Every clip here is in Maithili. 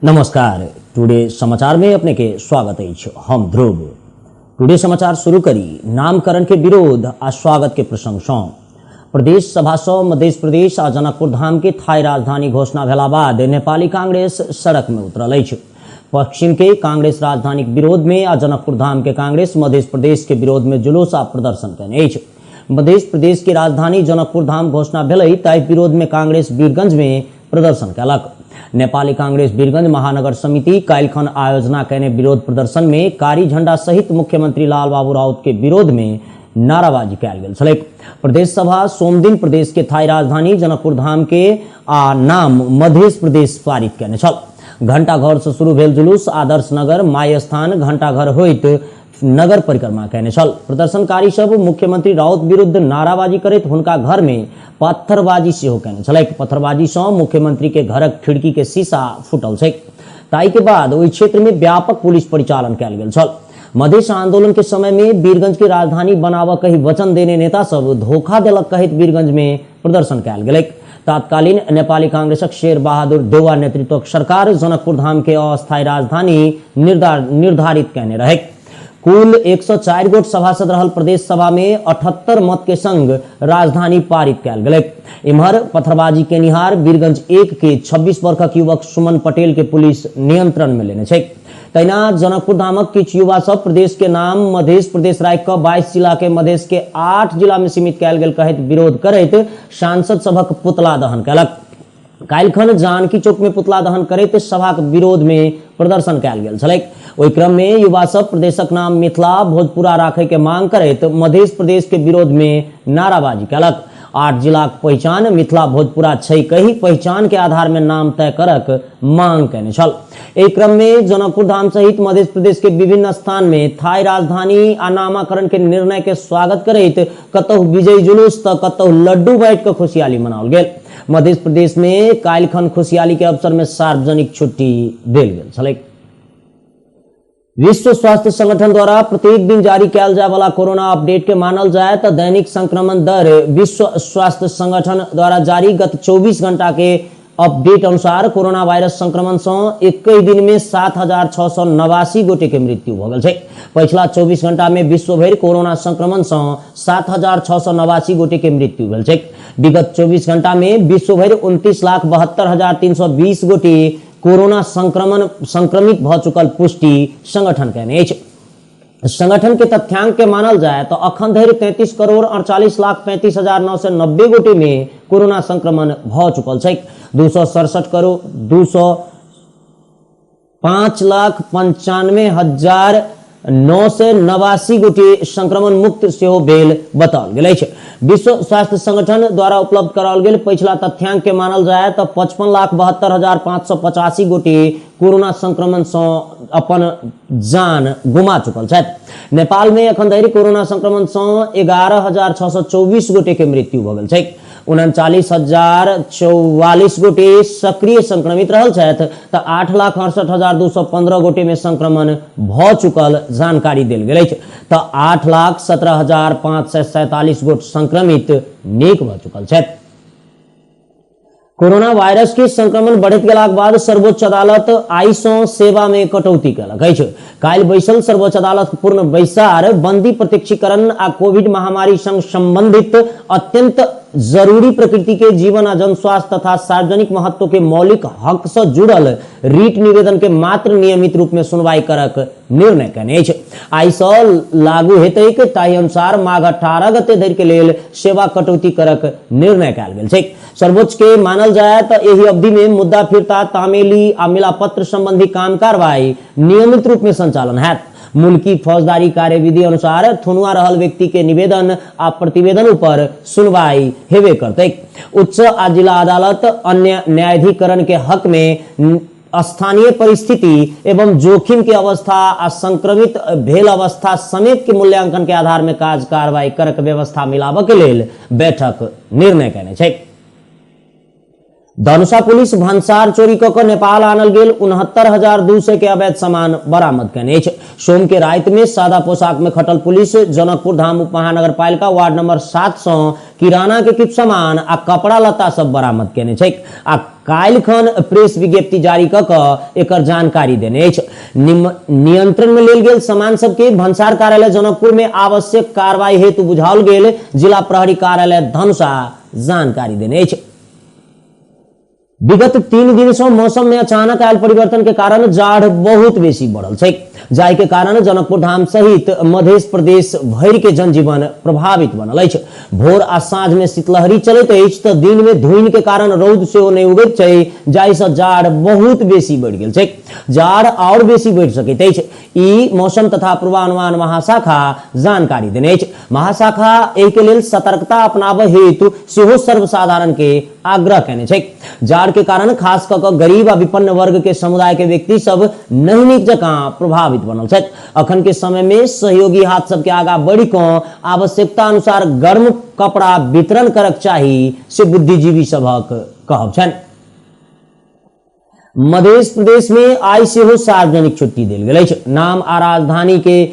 नमस्कार, टुडे समाचार में अपने के स्वागत अछि। हम ध्रुव। टुडे समाचार शुरू करी नामकरण के विरोध आ स्वागत के प्रसंग सँ। प्रदेश सभा सँ मध्य प्रदेश आ जनकपुर धाम के थाई राजधानी घोषणा भेला बाद नेपाली कांग्रेस सड़क में उतरल अछि। पश्चिम के कांग्रेस राजधानी के विरोध में आ जनकपुर धाम के कांग्रेस मध्य प्रदेश के विरोध में जुलूस आ प्रदर्शन केने अछि। मध्य प्रदेश के राजधानी जनकपुर धाम घोषणा भेलै ताहि विरोध में कांग्रेस वीरगंज में प्रदर्शन केलक। नेपाली कांग्रेस वीरगंज महानगर समिति काल्हिखन आयोजना केने विरोध प्रदर्शन में कारी झंडा सहित मुख्यमंत्री लाल बाबू राउत के विरोध में नाराबाजी कयल गेल छलैक। प्रदेश सभा सोमदिन प्रदेश के थाई राजधानी जनकपुर धाम के आ नाम मध्य प्रदेश पारित केने छल। घंटाघर से शुरू भेल जुलूस आदर्श नगर, माई स्थान, घंटाघर होइत नगर परिक्रमा केने छल। प्रदर्शनकारी सब मुख्यमंत्री राउत विरुद्ध नाराबाजी करैत हुनका घर में पत्थरबाजी सेहो केने छलैक। पत्थरबाजी सँ मुख्यमंत्री के घरक खिड़की के शीशा फूटल छैक। ताहि के बाद ओहि क्षेत्र में व्यापक पुलिस परिचालन कयल गेल छल। मधेश आंदोलन के समय में वीरगंज के राजधानी बनाबऽ कहि वचन देने नेता सब धोखा देलक कहैत वीरगंज में प्रदर्शन कयल गेलैक। तात्कालीन नेपाली कांग्रेसक शेर बहादुर देउवा नेतृत्वक सरकार जनकपुर धाम के अस्थायी राजधानी निर्धारित केने रहैक। कुल 104 गोट सभासद रहल प्रदेश सभा में 78 मत के संग राजधानी पारित कयल गेलैक। इम्हर पत्थरबाजी केनिहार वीरगंज 1 के 26 वर्षक युवक सुमन पटेल के पुलिस नियंत्रण में लेने छैक। तहिना जनकपुर धामक किछु युवा सब प्रदेश के नाम मध्य प्रदेश राखि कऽ 22 जिला के मधेश के 8 जिला में सीमित कयल गेल कहैत विरोध करैत सांसद सभक पुतला दहन कयलक। काल्हिखन जानकी चौक में पुतला दहन करैत सभाक विरोध में प्रदर्शन कयल गेल छलैक। ओहि क्रम में युवा सब प्रदेशक नाम मिथिला भोजपुरा राखय के मांग करैत मध्य प्रदेश के विरोध में नाराबाजी कयलक। 8 जिलाक पहिचान मिथिला भोजपुरा छै कहि पहिचान के आधार में नाम तय करक मांग केने छल। एहि क्रम में जनकपुर धाम सहित मध्य प्रदेश के विभिन्न स्थान में थाई राजधानी आ नामाकरण के निर्णय के स्वागत करैत कतहु विजयी जुलूस त कतहु लड्डू बांटि कऽ खुशहाली मनाओल गेल। मध्य प्रदेश में काल्हिखन खुशहाली के अवसर में सार्वजनिक छुट्टी देल गेल छलैक। विश्व स्वास्थ्य संगठन द्वारा प्रत्येक दिन जारी कयल जाय वाला कोरोना अपडेट के मानल जाय तऽ दैनिक संक्रमण दर विश्व स्वास्थ्य संगठन द्वारा जारी गत 24 घंटा के अपडेट अनुसार कोरोना वायरस संक्रमण सँ 21 दिन में 7,689 गोटे के मृत्यु भऽ गेल छै। पछिला 24 घंटा में विश्व भरि कोरोना संक्रमण सँ 7,689 गोटे के मृत्यु भेल छै। विगत 24 घंटा में विश्व भरि 29,72,320 गोटे कोरोना संक्रमण संक्रमित भऽ चुकल पुष्टि संगठन केने अछि। संगठन के तथ्यांक के मानल जाय तो अखन धरि 33,48,35,990 गोटे में कोरोना संक्रमण भऽ चुकल छै। 267 करोड़ 205,95,989 गोटे संक्रमण मुक्त सेहो भेल बताओल गेल अछि। विश्व स्वास्थ्य संगठन द्वारा उपलब्ध कराओल गेल पछिला तथ्यांक के मानल जाय तऽ 55,72,585 गोटे कोरोना संक्रमण सँ अपन जान गुमा चुकल छथि। नेपाल में एखन धरि कोरोना संक्रमण सँ 11,624 गोटे के मृत्यु भऽ गेल छैक। 39,044 गोटे सक्रिय संक्रमित रहल छथि तऽ 8,68,215 गोटे में संक्रमण भऽ चुकल जानकारी देल गेल अछि तऽ 8,17,547 गोट संक्रमित नीक भऽ चुकल छथि। कोरोना वायरस के संक्रमण बढ़ैत गेलाक बाद सर्वोच्च अदालत आइ सँ सेवा में कटौती केलक अछि। काल्हि बैसल सर्वोच्च अदालत पूर्ण बैसार बंदी प्रत्यक्षीकरण आ कोविड महामारी संग संबंधित अत्यंत जरूरी प्रकृति के जीवन आ जनस्वास्थ्य तथा सार्वजनिक महत्व के मौलिक हक सँ जुड़ल रीट निवेदन के मात्र नियमित रूप में सुनवाई करक निर्णय केने अछि। आइ सँ लागू हेतैक ताहि अनुसार माघ 18 गते धरि के लेल सेवा कटौती करक निर्णय कयल गेल छैक। सर्वोच्च के मानल जाय तऽ एहि अवधि में मुद्दा फिर्ता, तामेली आ मिलापत्र संबंधी काम कार्रवाई नियमित रूप में संचालन हैत। मुल्की फौजदारी कार्यविधि अनुसार थुनुआ रहल व्यक्ति के निवेदन आ प्रतिवेदन ऊपर सुनवाई हेबे करतैक। उच्च आ जिला अदालत अन्य न्यायाधिकरण के हक में स्थानीय परिस्थिति एवं जोखिम के अवस्था आ संक्रमित भेल अवस्था समेत के मूल्यांकन के आधार में काज कार्रवाई करक व्यवस्था मिलाबऽ के लेल बैठक निर्णय केने छै। धनुषा पुलिस भंसार चोरी कऽ कऽ नेपाल आनल गेल 69,200 के अवैध सामान बरामद केने अछि। सोम के राति में सादा पोशाक में खटल पुलिस जनकपुर धाम उप महानगरपालिका वार्ड नंबर 7 सँ किराना के किछु सामान आ कपड़ा लत्ता सब बरामद केने छैक आ काल्हि खन प्रेस विज्ञप्ति जारी कऽ कऽ एकर जानकारी देने अछि। नियंत्रण में लेल गेल सामान सबके भंसार कार्यालय जनकपुर में आवश्यक कार्रवाई हेतु बुझाओल गेल जिला प्रहरी कार्यालय धनुषा जानकारी देने अछि। विगत 3 दिन से मौसम में अचानक आयल परिवर्तन के कारण जाड़ बहुत बेसी बढ़ल छै, जाहि के कारण जनकपुर धाम सहित मध्य प्रदेश भरि के जनजीवन प्रभावित बनल अछि। भोर आ साँझ में शीतलहरी चलैत अछि तऽ दिन में धुइन के कारण रौद सेहो नहि उगैत छै, जाहि से जाड़ बहुत बेसी बढ़ि गेल छै। जाड़ आओर बेसी बढ़ि सकैत अछि, ई मौसम तथा पूर्वानुमान महाशाखा जानकारी देने अछि। महाशाखा एहि के लेल सतर्कता अपनाबय हेतु सेहो सर्वसाधारण के आग्रह केने छै। जाड़ के कारण खास कऽ कऽ गरीब आ विपन्न वर्ग के समुदाय के व्यक्ति सब नहि नीक जकाँ प्रभावित बनल छथि। अखन के समय में सहयोगी हाथ सबके आगा बढ़ि कऽ आवश्यकता अनुसार गर्म कपड़ा वितरण करक चाही से बुद्धिजीवी सभक कहब छनि। मध्य प्रदेश में आइ सेहो सार्वजनिक छुट्टी देल गेल अछि। नाम आ राजधानी के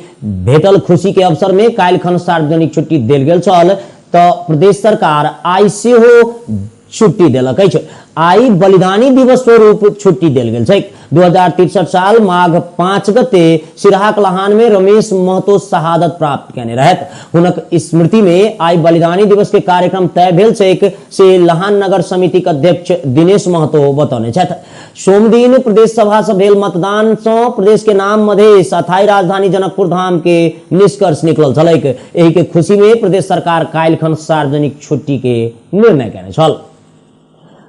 भेटल खुशी के अवसर में काल्हि खन सार्वजनिक छुट्टी देल गेल छल तऽ प्रदेश सरकार आइ सेहो छुट्टी देलक अछि। आइ बलिदानी दिवस स्वरूप छुट्टी देल गेल छै। 2063 साल माघ 5 गते सिरहाक लहान में रमेश महतो शहादत प्राप्त केने रहथि। हुनक स्मृति में आइ बलिदानी दिवस के कार्यक्रम तय भेल छैक से लहान नगर समिति के अध्यक्ष दिनेश महतो बतौने छथि। सोमदिन प्रदेश सभा से भेल मतदान सँ प्रदेश के नाम मधेश अथाई राजधानी जनकपुर धाम के निष्कर्ष निकलल छलैक। एहि के खुशी में प्रदेश सरकार काल्हि खन सार्वजनिक छुट्टी के निर्णय केने छल।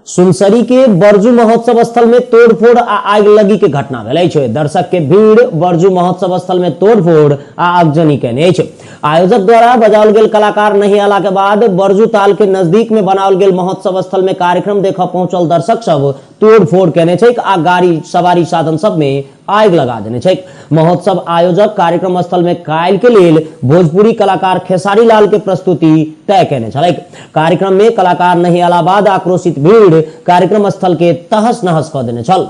सुनसरी के बरजू महोत्सव स्थल में तोड़फोड़ आ आगिलगी के घटना भेल अछि। दर्शक के भीड़ बरजू महोत्सव स्थल में तोड़फोड़ आ आगजनी केने अछि। आयोजक द्वारा बजाओल गेल कलाकार नहीं आला के बाद बरजू ताल के नजदीक में बनाओल गेल महोत्सव स्थल में कार्यक्रम देखऽ पहुंचल दर्शक सब तोड़फोड़ केने छैक आ गाड़ी सवारी साधन सब में आगि लगा देने छैक। महोत्सव आयोजक कार्यक्रम स्थल में काल्हि के लेल भोजपुरी कलाकार खेसारी लाल के प्रस्तुति तय केने छलैक। कार्यक्रम में कलाकार नहीं आला बाद आक्रोशित भीड़ कार्यक्रम स्थल के तहस नहस कऽ देने छल।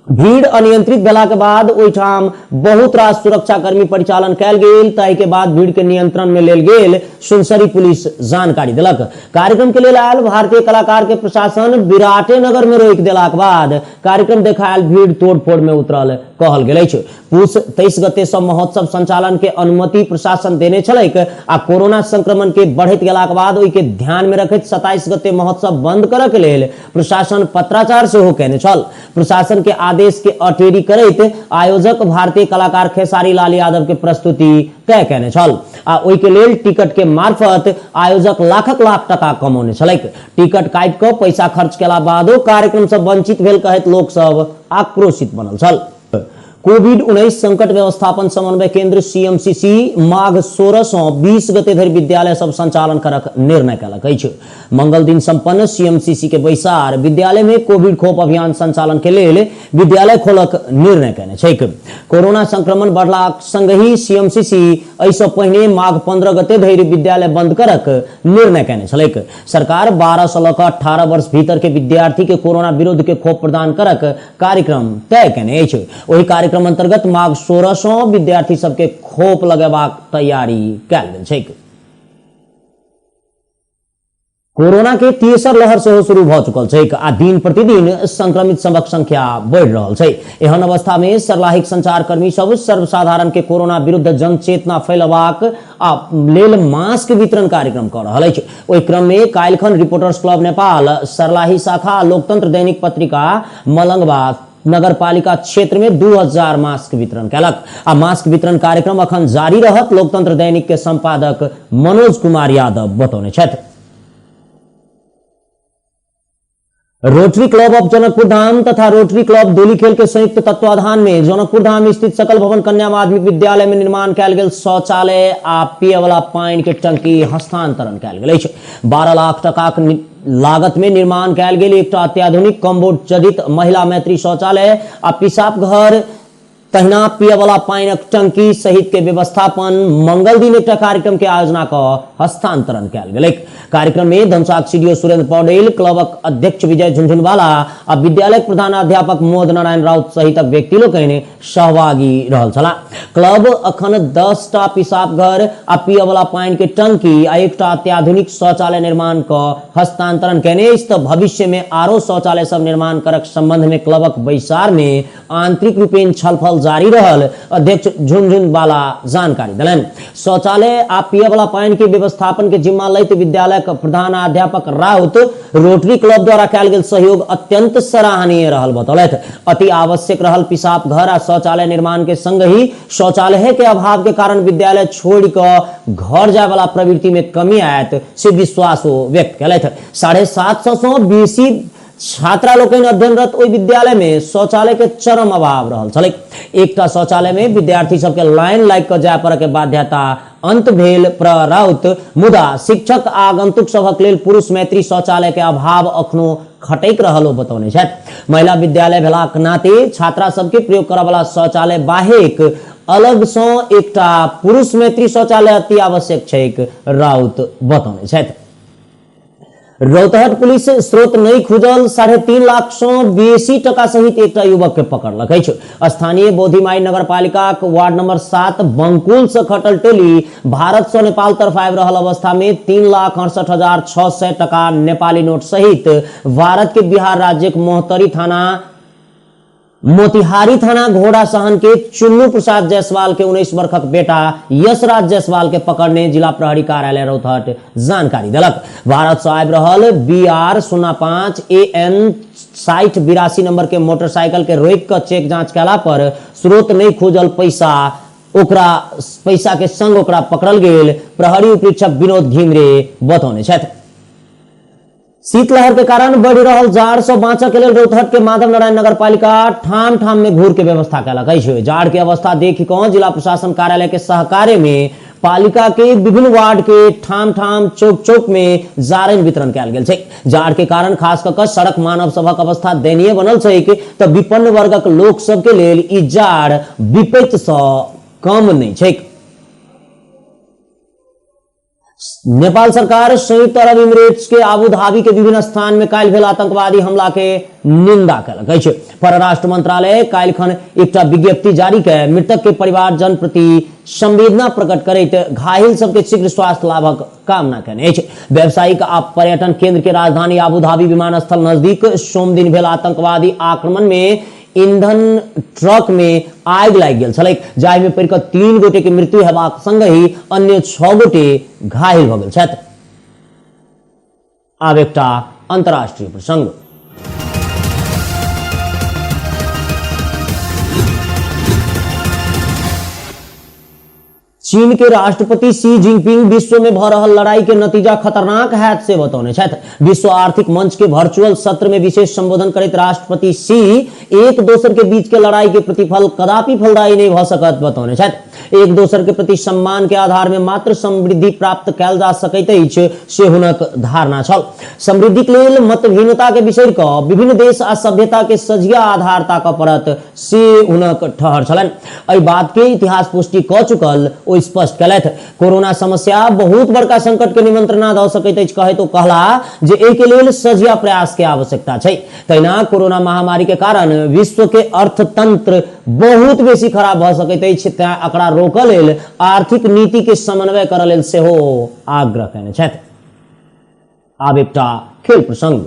भीड़ अनियंत्रित भेला के बाद ओहिठाम बहुत रास सुरक्षाकर्मी परिचालन कयल गेल, ताहि के बाद भीड़ के नियंत्रण में लेल गेल सुनसरी पुलिस जानकारी देलक। कार्यक्रम के लेल आयल भारतीय कलाकार के प्रशासन विराटे नगर में रोकि देलाक बाद कार्यक्रम देखा आयल भीड़ तोड़फोड़ में उतरल कहल गेल अछि। पूस 23 गते सँ महोत्सव संचालन के अनुमति प्रशासन देने छलैक आ कोरोना संक्रमण के बढ़ैत गेलाक बाद ओहि के ध्यान में रखैत 27 गते महोत्सव बंद करय के लेल प्रशासन पत्राचार सेहो केने छल। प्रशासन के आदेश के अटेरी करैत आयोजक भारतीय कलाकार खेसारी लाल यादव के प्रस्तुति तय केने छल आ ओहि के लेल टिकट के मार्फत आयोजक लाखक लाख टका कमौने छलैक। टिकट काटि कऽ पैसा खर्च केला बादो कार्यक्रम सँ वंचित भेल कहैत लोक सब आक्रोशित बनल छल। कोविड-19 संकट व्यवस्थापन समन्वय केंद्र सीएमसीसी माघ 16 सँ 20 गते धरि विद्यालय सब संचालन करक निर्णय कयलक अछि। मंगल दिन संपन्न सीएमसीसी के बैसार विद्यालय में कोविड खोप अभियान संचालन के लेल विद्यालय खोलक निर्णय कयने छैक। कोरोना संक्रमण बढ़लाक संगहि सीएमसीसी एहि सँ पहिने माघ 15 गते धरि विद्यालय बंद करक निर्णय कयने छलैक। सरकार 12 सँ लऽ कऽ 18 वर्ष भीतर के विद्यार्थी के कोरोना विरुद्ध के खोप प्रदान करक कार्यक्रम तय केने अछि। ओहि कार्यक्रम अंतर्गत माघ 16 सँ विद्यार्थी सबके खोप लगेबाक तैयारी कयल गेल छैक। कोरोना के तेसर लहर सेहो शुरू भऽ चुकल छैक आ दिन प्रतिदिन संक्रमित सभक संख्या बढ़ि रहल छै। एहन अवस्था में सर्लाहीक संचारकर्मी सब सर्वसाधारण के कोरोना विरुद्ध जनचेतना फैलेबाक आ लेल मास्क वितरण कार्यक्रम कऽ रहल अछि। ओहि क्रम में काल्हिखन रिपोर्टर्स क्लब नेपाल सर्लाही शाखा लोकतंत्र दैनिक पत्रिका मलंगवा नगरपालिका क्षेत्र में 2000 मास्क वितरण कयलक आ मास्क वितरण कार्यक्रम अखन जारी रहत लोकतंत्र दैनिक के संपादक मनोज कुमार यादव बतौने छथि। Rotary club of Janakpur Dham तथा रोटरी क्लब धूलिखेल के संयुक्त तत्वाधान में जनकपुर धाम स्थित सकल भवन कन्या माध्यमिक विद्यालय में निर्माण कयल गेल शौचालय आ पिए वाला पानि के टंकी हस्तांतरण कयल गेल अछि। 12 लाख टकाक लागत में निर्माण कयल गेल एकटा अत्याधुनिक कम्बोर्ड जडित महिला मैत्री शौचालय आ पिसाब घर तहिना पियवला पानिक टंकी सहित के व्यवस्थापन मंगल दिन एकटा कार्यक्रम के आयोजना क हस्तांतरण कयल गेलैक। कार्यक्रम में धनुषाक सीडीओ सुरेंद्र पौडेल, क्लबक अध्यक्ष विजय झुनझुनवाला आ विद्यालयक प्रधानाध्यापक मोद नारायण राउत सहितक व्यक्ति लोकनि सहभागी रहल छलाह। क्लब अखन 10 टा पिसाब घर आ पियवला पानि के टंकी आ एकटा अत्याधुनिक शौचालय निर्माण क हस्तांतरण केने अछि त भविष्य में आरो शौचालय सब निर्माण करक संबंध में क्लबक बैसार में आंतरिक रूपेण छलफल जारी रहल अध्यक्ष झुनझुनवाला जानकारी देलनि। शौचालय आ पियवला पानि के व्यवस्थापन के जिम्मा लैत विद्यालयक प्रधानाध्यापक राउत रोटरी क्लब द्वारा कयल गेल सहयोग अत्यंत सराहनीय रहल बतौलथि। अति आवश्यक रहल पिसाब घर आ शौचालय निर्माण के संगहि शौचालय के अभाव के कारण विद्यालय छोड़ि कऽ घर जाय वाला प्रवृत्ति में कमी आयत से विश्वास ओ व्यक्त केलथि। 750 सँ बेसी छात्रा लोकनि अध्ययनरत ओहि विद्यालय में शौचालय के चरम अभाव रहल छलैक। एकटा शौचालय में विद्यार्थी सबके लाइन लागि कऽ जाय पड़य के बाध्यता अंत भेल प्र राउत, मुदा शिक्षक आ आगंतुक सभक लेल पुरुष मैत्री शौचालय के अभाव अखनो खटैक रहल ओ बतौने छथि। महिला विद्यालय भेलाक नाते छात्रा सबके प्रयोग करऽ वाला शौचालय बाहेक अलग सँ एकटा पुरुष मैत्री शौचालय अति आवश्यक छैक राउत बतौने छथि। रौतहट पुलिस स्रोत नहि खुजल 3.5 लाख सँ बेसी टका सहित एकटा युवक के पकड़लक अछि। स्थानीय बोधिमाई नगरपालिकाक वार्ड नंबर 7 बंकुल से खटल टोली भारत सँ नेपाल तरफ आबि रहल अवस्था में 3,68,600 टका नेपाली नोट सहित भारत के बिहार राज्यक मोहतरी थाना मोतिहारी थाना घोड़ा सहन के चुन्नू प्रसाद जायसवाल के 19 वर्षक बेटा यशराज जायसवाल के पकड़ने जिला प्रहरी कार्यालय रौतहट जानकारी देलक। भारत से आबि रहल BR 05 AN 6082 number के मोटरसाइकिल के रोकि कऽ चेक जांच कयला पर स्रोत नहि खुजल पैसा ओकरा पैसा के संग ओकरा पकड़ल गेल प्रहरी उपरीक्षक विनोद घिमरे बतौने छथि। शीतलहर के कारण बढ़ि रहल जाड़ से बाँचऽ के लेल रौतहट के माधव नारायण नगरपालिका ठाम ठाम में घूर के व्यवस्था कयलक अछि। जाड़ के अवस्था देखि कऽ जिला प्रशासन कार्यालय के सहकार्य में पालिका के विभिन्न वार्ड के ठाम ठाम चौक चौक में जारनि वितरण कयल गेल छै। जाड़ के कारण खास कऽ कऽ सड़क मानव सभक अवस्था दयनीय बनल छैक तऽ विपन्न वर्गक लोक सब के लेल ई जाड़ विपत्ति सँ कम नहि छैक। नेपाल सरकार संयुक्त अरब इमिरेट्स के आबू धाबी के विभिन्न स्थान में काल्हि भेल आतंकवादी हमला के निंदा कयलक अछि। परराष्ट्र मंत्रालय काल्हि खन एकटा विज्ञप्ति जारी कय मृतक के परिवारजन प्रति संवेदना प्रकट करैत घायल सबके शीघ्र स्वास्थ्य लाभक कामना कयने अछि। व्यावसायिक आ पर्यटन केंद्र के राजधानी आबू धाबी विमानस्थल नजदीक सोमदिन भेल आतंकवादी आक्रमण में ईंधन ट्रक में आगि लागि गेल छलैक, जाहि में पड़ि कऽ 3 गोटे के मृत्यु हेबाक संगहि अन्य 6 गोटे घायल भऽ गेल छथि। आब एकटा अंतर्राष्ट्रीय प्रसंग। चीन के राष्ट्रपति शी जिनपिंग विश्व में भ रहल लड़ाई के नतीजा खतरनाक हैत से बतौने छथि। विश्व आर्थिक मंच के वर्चुअल सत्र में विशेष संबोधन करैत राष्ट्रपति she एक दोसर के बीच के लड़ाई के प्रतिफल कदापि फलदायी नहीं भ सकत बतौने छथि। एक दोसर के प्रति सम्मान के आधार में मात्र समृद्धि प्राप्त कयल जा सकैत अछि से हुनक धारणा छल। समृद्धि के लेल मतभिन्नता के बिसरि क विभिन्न देश आ सभ्यता के सझिया आधार ताकऽ पड़त से हुनक ठहर छलनि। एहि बात के इतिहास पुष्टि कऽ चुकल ओ स्पष्ट कयलथि। कोरोना समस्या बहुत बड़का संकट के निमंत्रणा दऽ सकैत अछि कहैत ओ कहला जे एहि के लेल सझिया प्रयास के आवश्यकता छै। तहिना कोरोना महामारी के कारण विश्व के अर्थतंत्र बहुत बेसी खराब भऽ सकैत अछि, तें एकरा रोकऽ लेल आर्थिक नीति के समन्वय करऽ लेल सेहो आग्रह कयने छथि। आब एकटा खेल प्रसंग।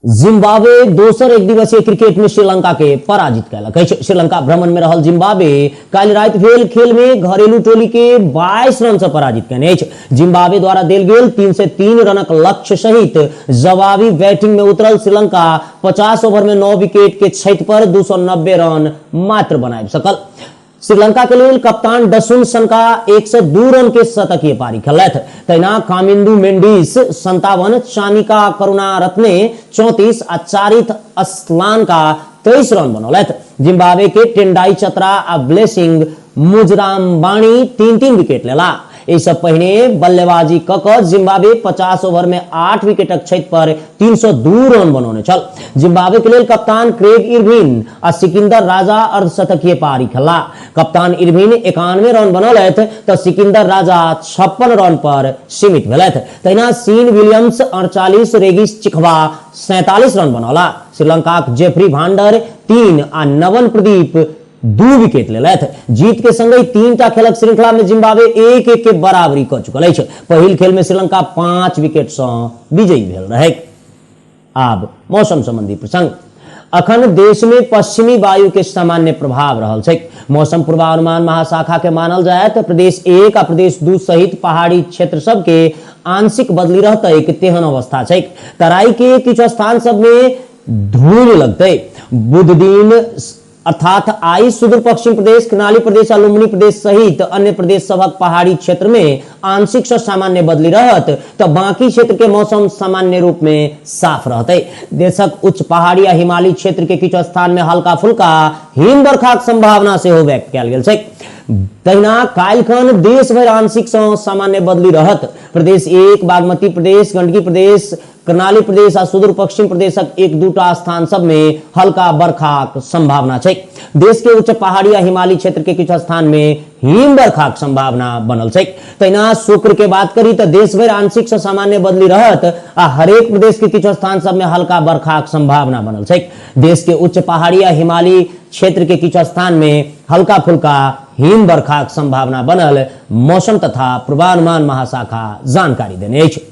जिम्बाब्वे दोसर एक दिवसीय क्रिकेट में श्रीलंका के पराजित कयलक अछि। श्रीलंका भ्रमण में रहल जिम्बाब्वे काल्हि राति भेल खेल में घरेलू टोली के 22 रन से पराजित कयने अछि। जिम्बाब्वे द्वारा देल गेल 303 रनक लक्ष्य सहित जवाबी बैटिंग में उतरल श्रीलंका 50 ओवर में 9 विकेट के क्षति पर 290 रन मात्र बनाबि सकल। श्रीलंका के लेल कप्तान डसुन सनका 102 रन के शतकीय पारी खेललथि। तहिना कामिंदु मेंडिस 57, चामिका करुणारत्ने 34 आ चारिथ असलान का 23 रन बनौलथि। जिम्बाब्वे के टेंडाई चतरा आ ब्लेसिंग मुजरामबाणी 3-3 विकेट लेला। एहिसँ पहिने बल्लेबाजी कऽ कऽ जिम्बाब्वे 50 ओवर में 8 विकेटक क्षति पर 302 रन बनौने छल। जिम्बाब्वे के लेल कप्तान क्रेग इरविन आ सिकंदर राजा अर्धशतकीय पारी खेलला। कप्तान इरविन 91 रन बनौलथि तऽ सिकंदर राजा 56 रन पर सीमित भेलथि। तहिना सीन विलियम्स 48, रेगिस चिखवा 47 रन बनौला। श्रीलंकाक जेफरी भांडर 3 आ नवन प्रदीप 2 विकेट लेलथि। जीत के संगहि 3टा खेलक श्रृंखला में जिम्बाब्वे 1-1 के बराबरी कऽ चुकल अछि। पहिल खेल में श्रीलंका 5 विकेट सँ विजयी भेल रहै। आब मौसम संबंधी प्रसंग। अखन देश में पश्चिमी वायु के सामान्य प्रभाव रहल छै। मौसम पूर्वानुमान महाशाखा के मानल जाय तऽ प्रदेश 1 आ प्रदेश 2 सहित पहाड़ी क्षेत्र सब के आंशिक बदली रहतैक तेहन अवस्था छै। तराई के किछु स्थान सब में धूल लगतै। बुध दिन अर्थात आई सुदूर पश्चिम प्रदेश, कर्णाली प्रदेश आ लुम्बिनी प्रदेश सहित अन्य प्रदेश सभक पहाड़ी क्षेत्र में आंशिक से सामान्य बदली रहत तऽ बाकी क्षेत्र के मौसम सामान्य रूप में साफ रहतै। देशक उच्च पहाड़ी आ हिमालयी क्षेत्र के किछु स्थान में हल्का फुल्का हिम बरखाक संभावना सेहो व्यक्त कयल गेल छै। तहिना काल्हिखन देश भरि आंशिक सँ सामान्य बदली रहत। प्रदेश 1, बागमती प्रदेश, गंडकी प्रदेश, कर्णाली प्रदेश आ सुदूर पश्चिम प्रदेशक 1-2टा स्थान सब में हल्का बरखाक संभावना छै। देश के उच्च पहाड़ी आ हिमालयी क्षेत्र के किछु स्थान में हिम बरखाक संभावना बनल छै। तहिना शुक्र के बात करी तऽ देश भरि आंशिक से सामान्य बदली रहत आ हरेक प्रदेश के किछु स्थान सब में हल्का बरखाक संभावना बनल छै। देश के उच्च पहाड़ी आ हिमालयी क्षेत्र के किछु स्थान में हल्का फुल्का हिम बरखाक संभावना बनल मौसम तथा पूर्वानुमान महाशाखा जानकारी देने अछि।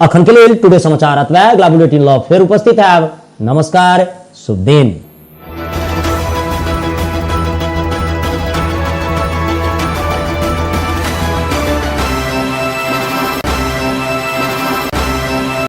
अखन के लेल टुडे समाचार अतबे। अगला बुलेटिन ल फेर उपस्थित हैब। नमस्कार, शुभ दिन।